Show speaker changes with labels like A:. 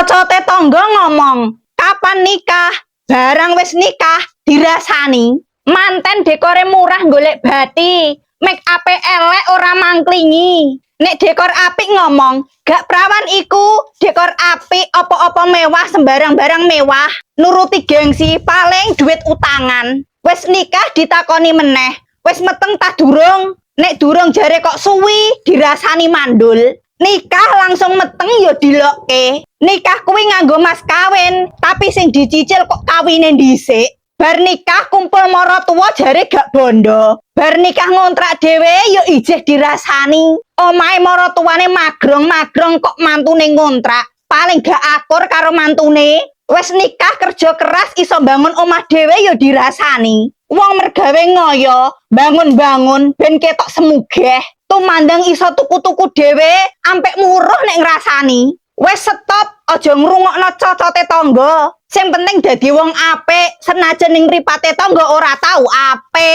A: Cocote tangga ngomong, "Kapan nikah?" Barang wis nikah dirasani. Manten dekore murah golek bati, make up elek ora mangklingi. Nek dekor apik ngomong, "Gak prawan iku." Dekor apik, apa-apa mewah, sembarang barang mewah. Nuruti gengsi, paling duit utangan. Wis nikah ditakoni meneh, "Wis meteng ta durung?" Nek durung jare kok suwi, dirasani mandul. Nikah langsung meteng ya dilokke. Nikah kuwi nganggo mas kawin, tapi sing dicicil kok kawine dhisik. Bar nikah kumpul mara tuwa jare gak bondo. Bar nikah ngontrak dhewe ya ijih dirasani. Omahe mara tuwane magrong-magrong kok mantune ngontrak. Paling gak akur karo mantune. Wis nikah kerja keras iso bangun omah dhewe ya dirasani. Wong mergawe ngoyo, bangun-bangun ben ketok semugeh. Tumandang iso tuku-tuku dhewe ampek muruh nek ngrasani. Wes stop, aja ngrungokno cocote tangga. Sing penting dadi wong apik, senajan ning mripate tangga ora tau apik.